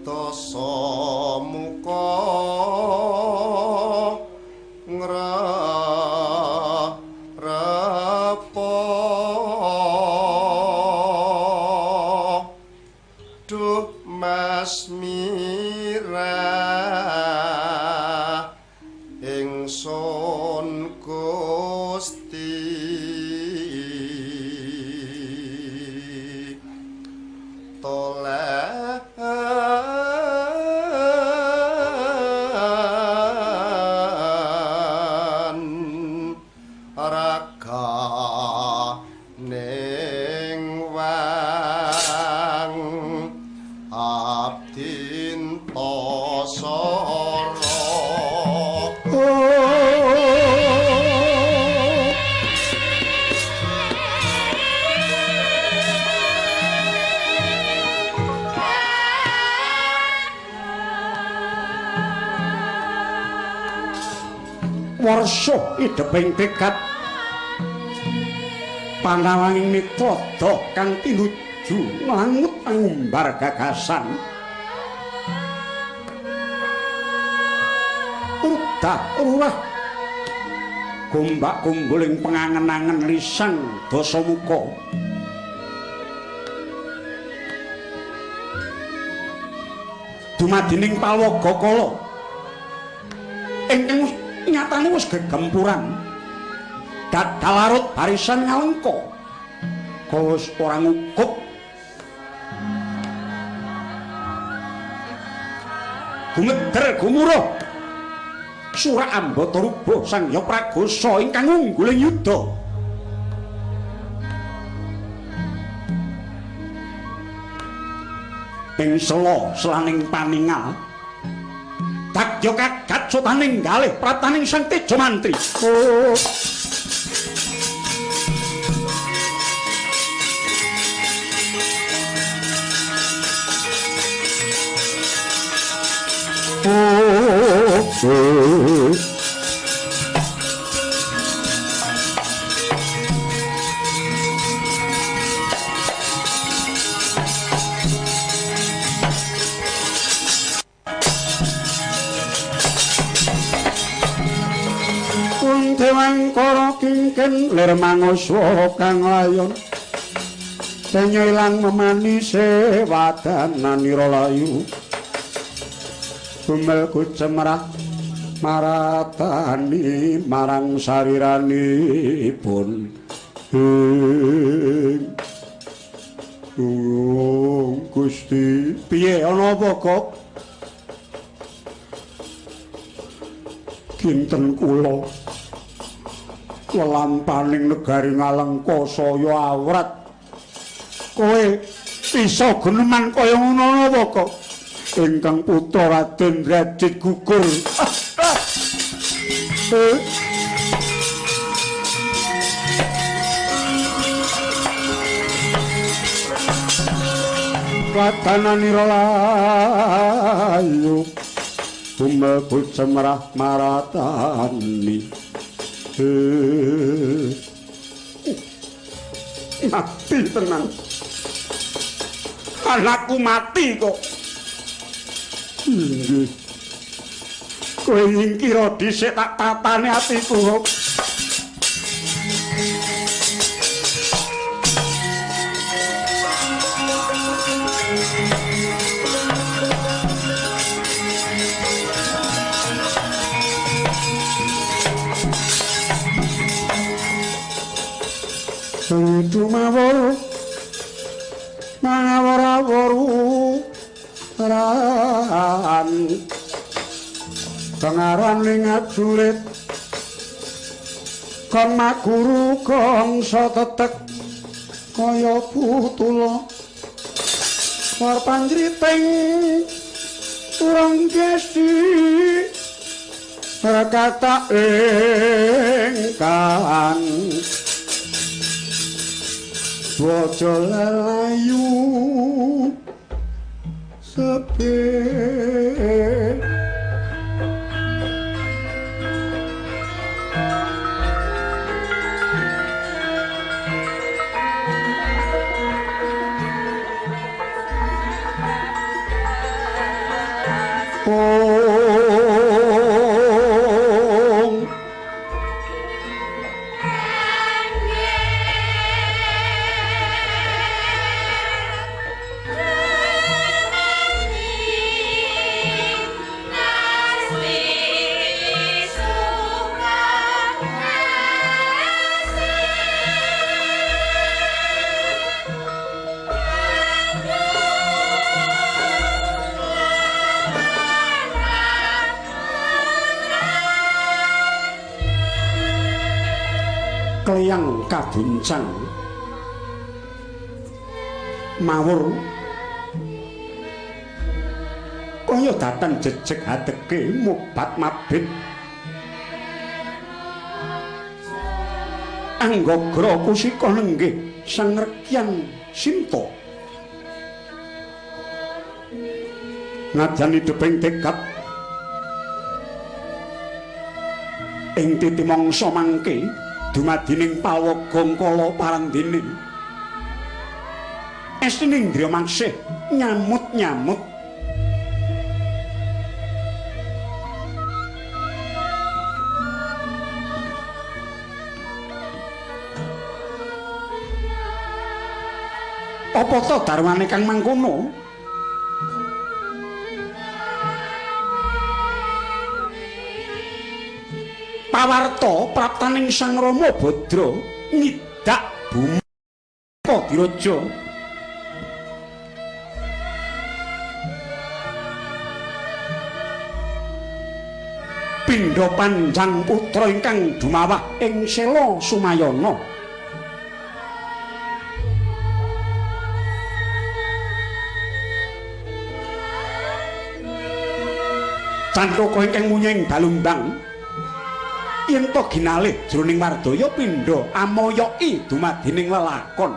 Dasa muka ngrepa duh Mas Mira ingsun Gusti tolan raga ning wang abdinta sara. Warsa idheping tekad panawanging mitrada kang tinuju nglangut angumbar gagasan rudah ruwah gombak gomboling pengangen-angen lisang dasamuka dumadining palwaga kala ingkang nyatane wis gegempuran dadalarut barisan ngalengka wis ora ngukup gumeder gumuruh surak ambata rubuh Sang Hyang Pragosa ingkang ungguling yuda. Ing sela selaning paningal Bagya kagat sotaning galih praptaning Sang Tejamantri. Oh. Oh. Oh. Dewangkara kingken lir manguswa kang layon senya ilang memanise wadananira layu gumel kucemrah maratani marang sariranipun ing Gusti. Piye ana apa kok kinten kula lelampaning negari Ngalengka saya awrat. Kowe bisa geneman kaya ngono apa kok? Ingkang putra Raden Drajit gugur. Wadananira layu gumel cemrah maratani. Mati tenang. Anakku mati kok. Inggih. Kowe nyingkira dhisik tak tatane atiku kok. Dumawur mangawur-awur ran tengaran ning ajurit kang maguru kangsa tetek kaya putula war panjriting turang gesti rekata ingkang bojo lelayu sepi. wayang kabuncang mawur kaya datan jejeg hadeke mobat mabit anggagra kusika nenggih Sang Rekyan Sinta nadyan ideping tekad ing titi mangsa mangke dumadining palwaga kala parandene estining indriya mangsih nyamut-nyamut apa to darwane kang mangkono? Pawarta praptaning Sang Rama Badra ngidak bumi Diraja. Pindha panjang putra ingkang dumawah ing Sela Sumayana. Cantaka ingkang munyeng Balumbang yen to ginalih jroning wardaya pindha amoyoki dumadining lelakon.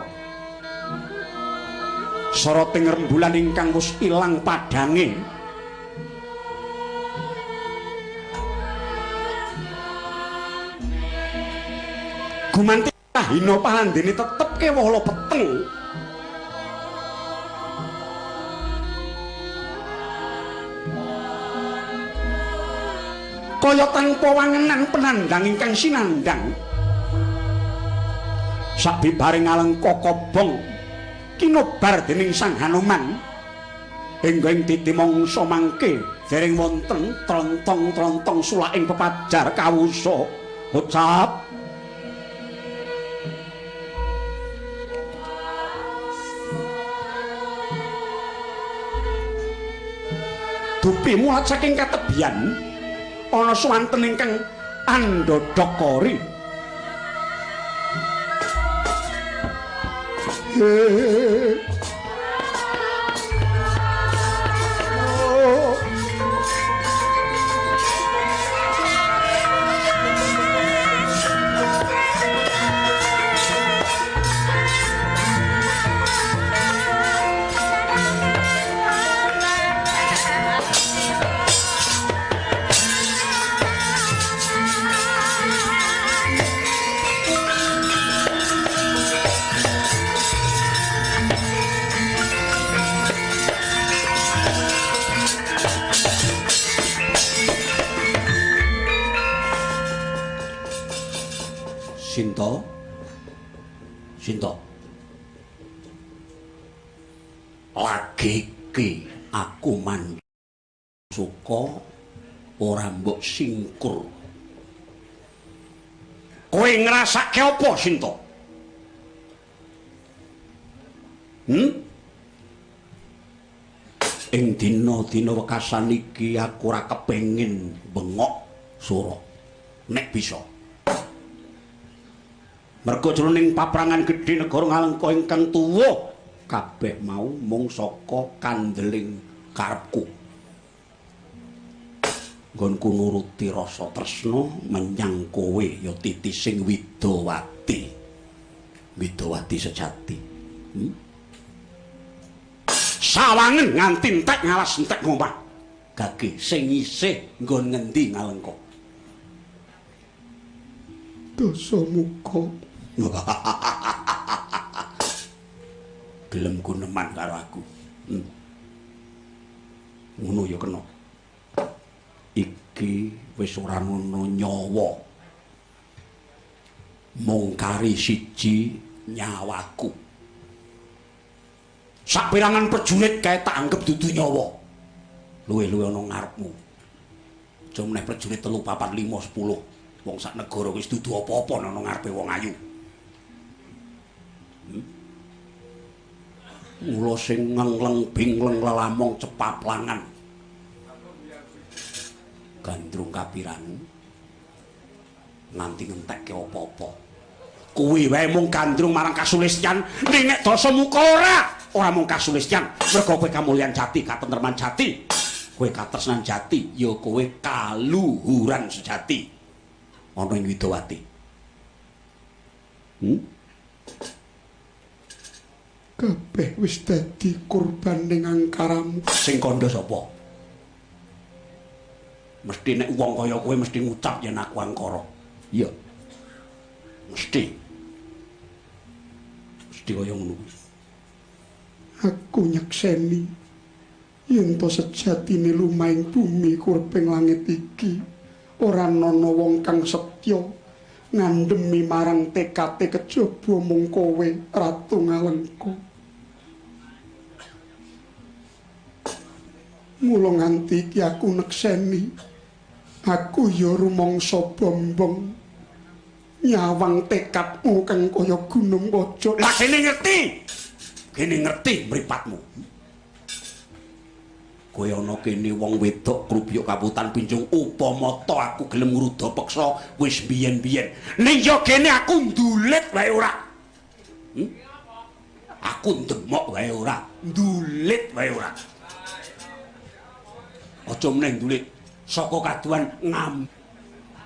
Soroting rembulan ingkang wis ilang padhange. Gumanti kahina palandene tetep kewala peteng. Kaya tanpa wangenan penandang ingkang sinandang. Sabibaring Alengka kobong kinobar dening Sang Hanuman. Hingga ing titi mangsa mangke dereng wonten trontong-trontong sulaking pepajar kawusa. Ucap dupi mulat saking katebian ana swanten ingkang andhodhok kori. Sinta, Sinta, lagi iki aku mansuka ora mbok singkur. Kowe ngrasake apa, Sinta? Ing dina-dina wekasan iki aku ora kepengin bengok sura nek bisa. Merga jroning paprangan gedhe negara Ngalengka ingkang tuwa kabeh mau mung saka kandeling karepku. Nggonku nuruti rasa tresna menyang kowe ya titi sing widowati. Widowati sejati. Sawangen nganti entek ngalas entek ngomah. Gage sing isih nggon ngendi Ngalengka? Dasamuka. Gelem guneman karo aku. Ngono ya kena. Iki wis ora ana nyawa. Mung kari siji nyawaku. Saperangan prajurit kae tak anggep dudu nyawa. Luwih-luwih ana ngarepmu. Aja meneh prajurit 3, 4, 5, 10. Wong sak negara wis dudu apa-apa ana ngarepe wong ayu. Mula sing ngengleng bingleng lelamong cepaplangan. Gandrung kapiran nganti ngentekke apa-apa. Kuwi wae mung gandrung marang kasulistyan, ning nek Dasamuka ora, ora mung kasulistyan, merga kowe kamulyan jati, katentreman jati. Kowe katresnan jati, ya kowe kaluhuran sejati. Ana ing Widawati. Kabeh wis dadi kurban ning angkaramu. Sing kandha sapa? Mesti nek wong kaya kowe mesti ngucap yen aku angkara. Iya. Mesti. Mesti kaya ngono kuwi. Aku nyekseni yen to sejatine lumahing bumi kurping langit iki ora ana wong kang setya ngandhemi marang tekate kejaba mung kowe Ratu Ngalengka. Mula nganti iki aku nekseni aku ya rumangsa bombong nyawang tekadmu kang kaya gunung waja. Lah kene ngerti. Kene ngerti mripatmu. Kowe ana kene wong wedok krupyuk kaputan pincung upama ta aku gelem ngruda peksa wis biyen-biyen. Ning ya kene aku ndulit wae ora. Aku ndemok wae ora, ndulit wae ora. Aja meneh ndulit saka kaduan ngam.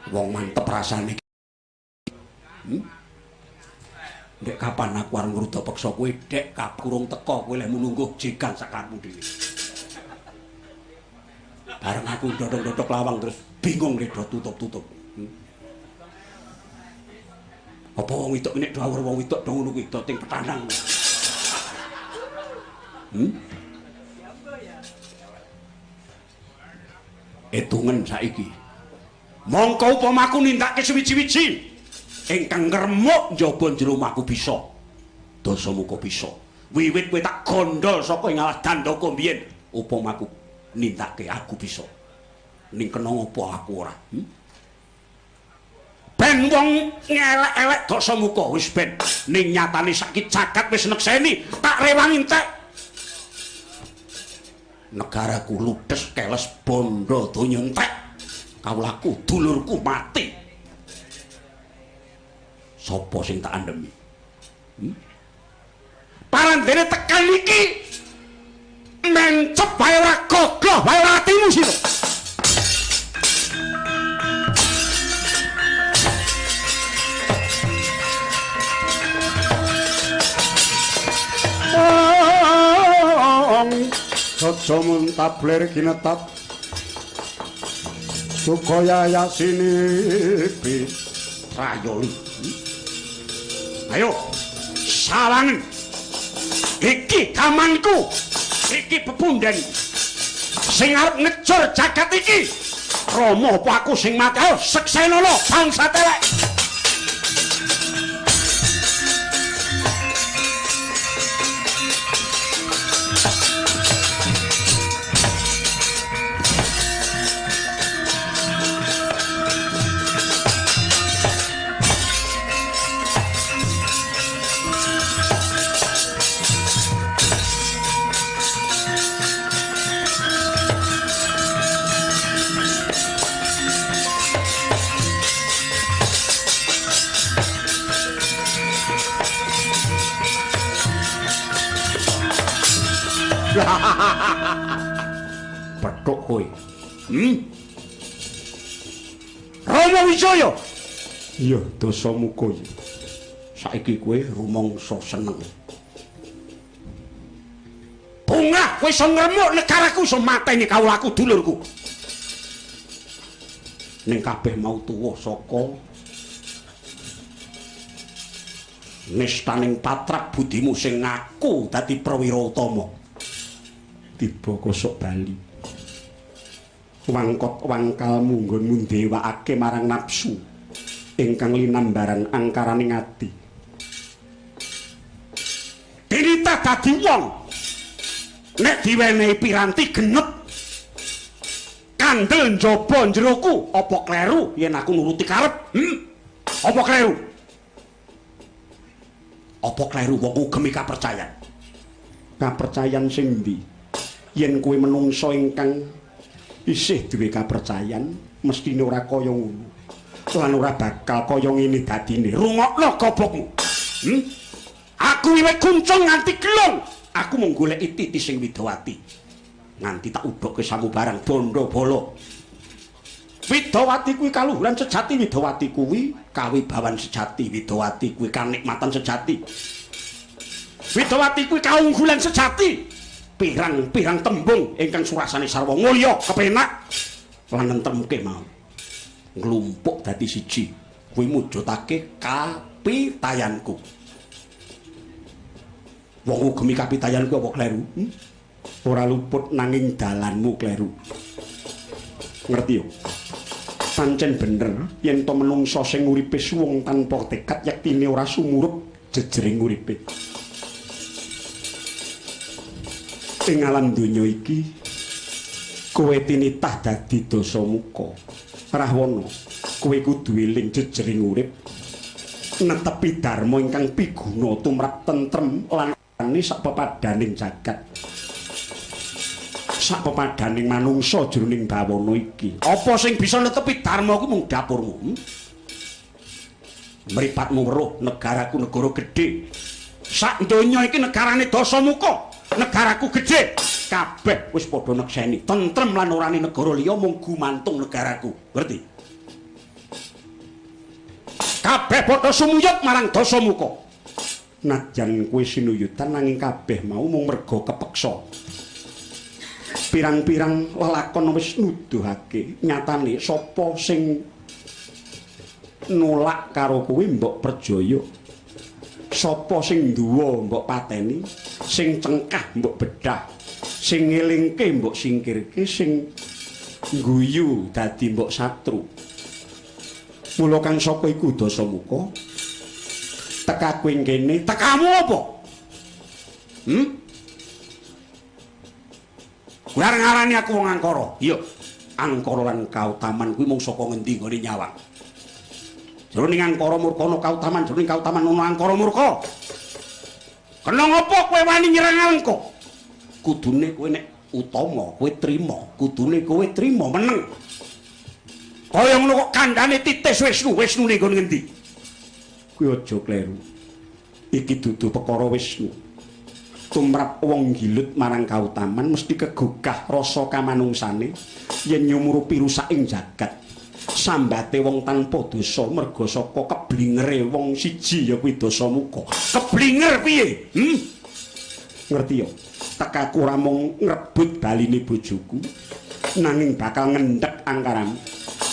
Wong mantep rasane. Ndek kapan aku arep ngruda peksa kowe, Dek? Kakurung teka kowe leh mulungguh jegan sakarepmu dhewe. Bareng aku ndodong-ndodok lawang terus bingung nek do tutup-tutup. Apa wong wedok nek do awur wong wedok do ngono kuwi do ting petanang. Etungen saiki. Mongko upama aku nindakake suwiji-wiji ingkang ngremuk njaba jero omahku bisa. Dasamuka bisa. Wiwit kowe tak gondol saka ing alas Dandaka mbiyen, upama aku nindakake aku bisa. Ning kena ngopo aku ora? Ben wong ngelek-elek Dasamuka wis ben. Ning nyatane saiki jagat wis nekseni, tak rewangi entek. Negaraku ludes keles bondo donya entek. Kawulaku dulurku mati. Sopo sing tak andemi? Parandene tekan iki mencep wae ora gogoh wae ora atimu sira. Aja muntablir kinetap Sukaya yasini bi Trayoli. Ayo sawangen. Iki gamanku. Iki pepunden sing arep ngejur jagat iki. Rama apa aku sing mati? Ayo seksenono bangsa telek. Petuk kowe. Rama Wijaya. Iya, Dasamuka iki. Saiki kowe rumangsa seneng. Bungah kowe iso ngremuk negaraku, iso mateni kawulaku dulurku. Ning kabeh mau tuwa saka nistaning patrap budimu sing ngaku dadi prawira utama. Tiba kosok bali. Wangkot wangkalmu nggonmu ndewakake marang nafsu ingkang linambaran angkaraning ati. Dinita dadi wong nek diwenehi piranti genep kandel njaba njeroku, apa kleru yen aku nuruti karep? Apa kleru? Apa kleru wong ngugemi kapercayan? Kapercayan sing ndi? Yen kowe menungsa ingkang isih duwe kapercayan, mestine ora kaya ngono. Lan ora bakal kaya ngene dadine. Rungokno gobokmu. Aku wiwit kuncung nganti gelung. Aku mung goleki titi sing Widawati. Nganti tak udokke samubarang bondo bala. Widawati kuwi kaluhuran sejati, Widawati kuwi kawibawan sejati, Widawati kuwi kanikmatan sejati. Widawati kuwi kaunggulan sejati. Pirang-pirang tembung ingkang surasane sarwa mulya kepenak lan nentremke mau. Nglumpuk dadi siji. Kuwi mujudake kapitayanku. Wong ugemi kapitayanku apa kleru? Ora luput nanging dalanmu kleru. Ngerti yo? Pancen bener yen to menungsa sing uripe suwung tanpa tekad yektine ora sumurup jejering uripe. Ing alam donya iki kowe tinitah dadi Dasamuka. Rahwana, kowe kudu eling jejering urip, netepi dharma ingkang piguna tumrap tentrem lan sak pepadaning jagat. Sak pepadaning manungsa jroning bawana iki. Apa sing bisa netepi dharma kuwi mung dapurmu? Mripatmu weruh negaraku negara gedhe. Sak donya iki negarane Dasamuka. Negaraku gedhe. Kabeh wis padha nekseni. Tentrem lan orane negara liya mung gumantung negaraku. Ngerti? Kabeh padha sumuyut marang Dasamuka. Najan kowe sinuyutan nanging kabeh mau mung merga kepeksa. Pirang-pirang lelakon wis nuduhake nyatane sapa sing nolak karo kowe mbok perjaya, sapa sing duwa mbok pateni, sing cengkah mbok bedah, sing ngelingke mbok singkirke, sing ngguyu dadi mbok satru. Mula kang saka iku Dasamuka tekaku ing kene. Tekamu apa? Kowe arep ngarani aku wong angkara. Iya, angkara lan kautaman kuwi mung saka ngendi nggone nyawang. Jroning angkara murka ana kautaman, jroning kautaman ana angkara murka. Kena ngopo kowe wani nyerang Alengka? Kudune kowe nek utama kowe trima, kudune kowe trima meneng. Kaya ngono kok kandhane titis Wisnu, Wisnune nggon ngendi? Kuwi aja kleru. Iki dudu perkara Wisnu. Tumrap wong gilut marang kautaman mesti kegugah rasa kamanungsane yen nyumurupi rusaking jagat. Sambate wong tanpa dosa merga saka keblingere wong siji ya kuwi Dasamuka. Keblinger piye? Ngerti ya? Tekaku ora mung ngrebut baline bojoku nanging bakal ngendhek angkaran.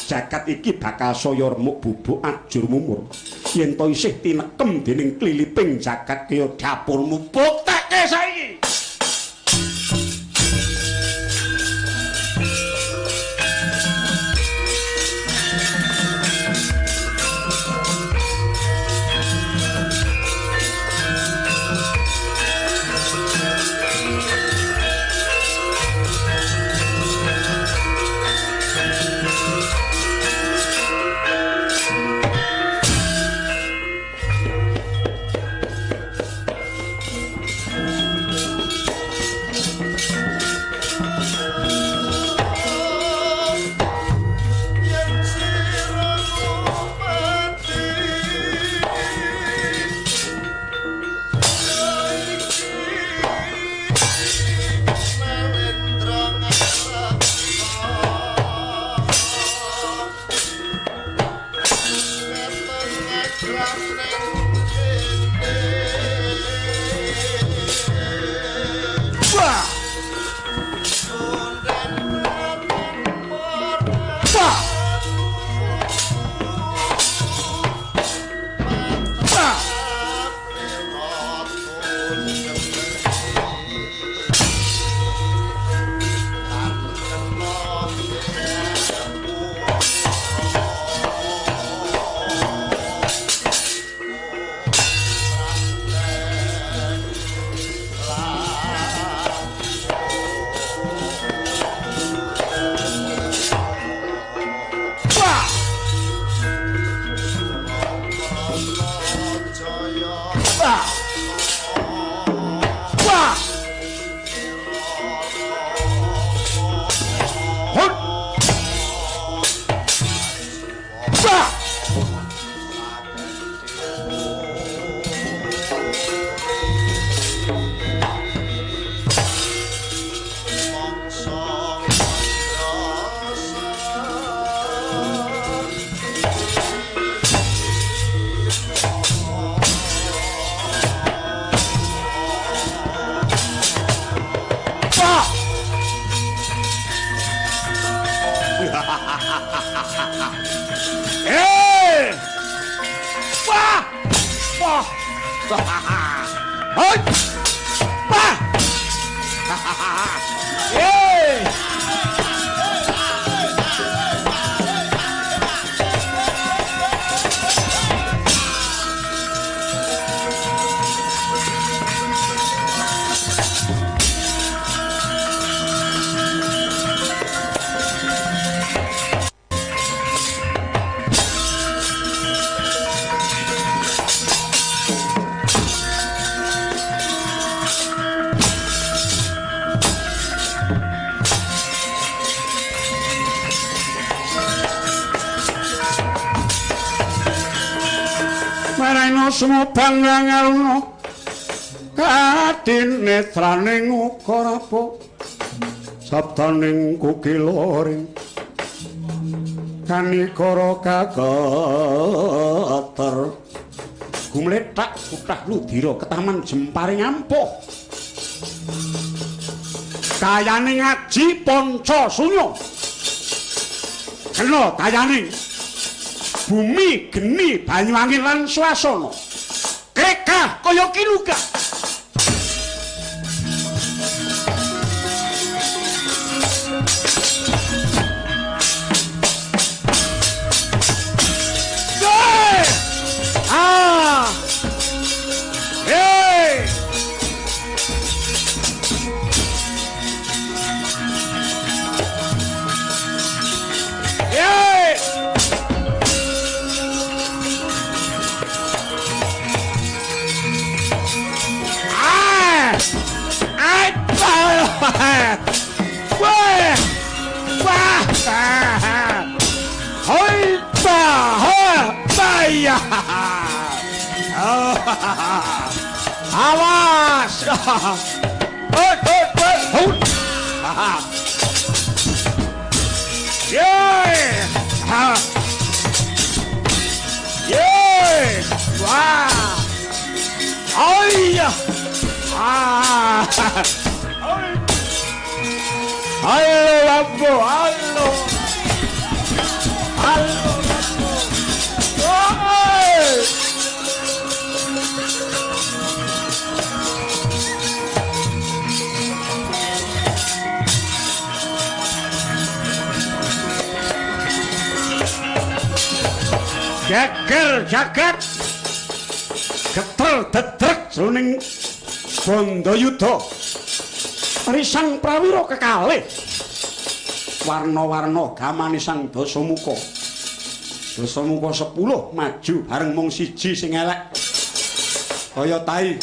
Jagat iki bakal saya remuk bubuk ajur mumur yen to isih tinekem dening kliliping jagat kaya dapurmu. Buktekke saiki. Wah! Hoi. Wah. Yeay. Marana sumubang ngaluna kadinetraning ukarapa sabdaning kukiloring kanikara kageter Gumlethak kutah ludira ketaman jemparing ampuh kayane ngaji panca sunya kena kayane bumi geni banyu angin lan swasana krekah kaya kiluka. Ah! Hey! Hey! Ah! Ah! Wah! Wah! Hoi! Ba! Ba! Awas! Hoi! Hoi! Hoi! Yeay! Yeay! Wah! Ayah! Ah! Halo Lambo, halo. Halo Lambo. Oi! Geger jagat. Geter dedrek jroning Bandayuda. Risang prawira kekalih. Warna-warna gamane Sang Dasamuka. Dasamuka 10 maju bareng mung siji sing elek. Kaya tai.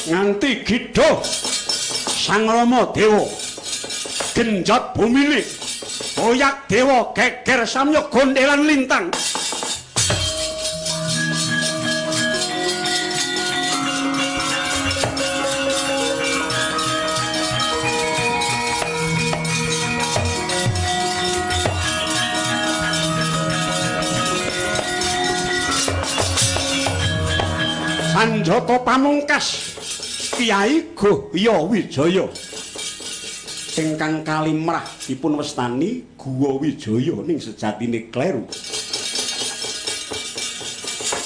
Nganti gidho Sang Rama Dewa genjot bumine boyak dewa geger samya gondelan lintang. Sanjata pamungkas Kyai Gohya Wijaya ingkang kalimrah dipun wastani Guwa Wijaya ning sejatine kleru.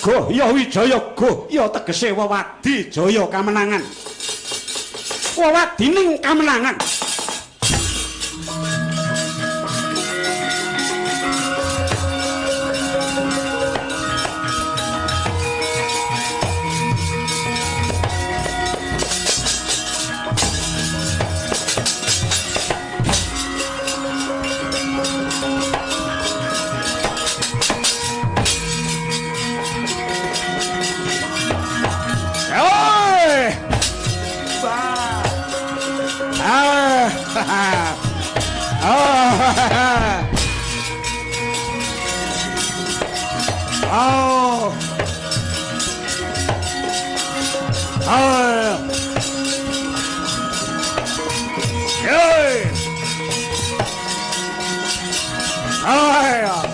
Gohya Wijaya, Gohya tegese wewadi jaya kamenangan. Wewadining kamenangan. Oh. Ah. Hey. Ah.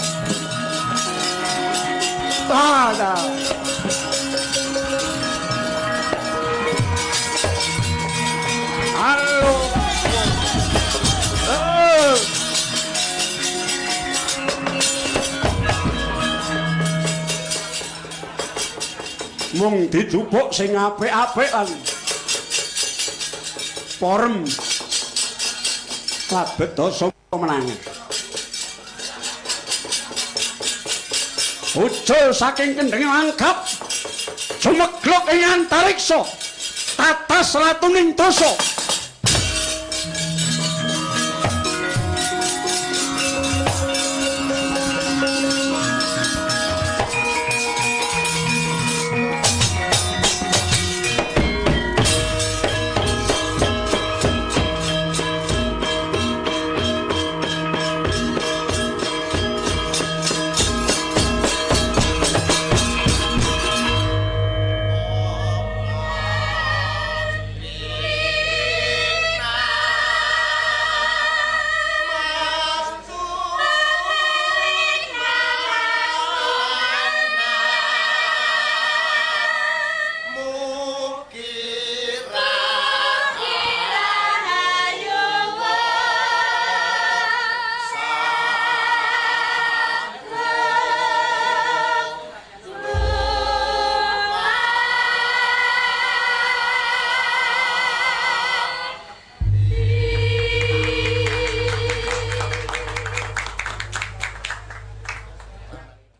Ah. Halo. Mung dijupuk sing apik-apik lan porem labet dasa menangan. Ucul saking kendhenge langkap sumeglok ing antariksa tatas ratuning dasa.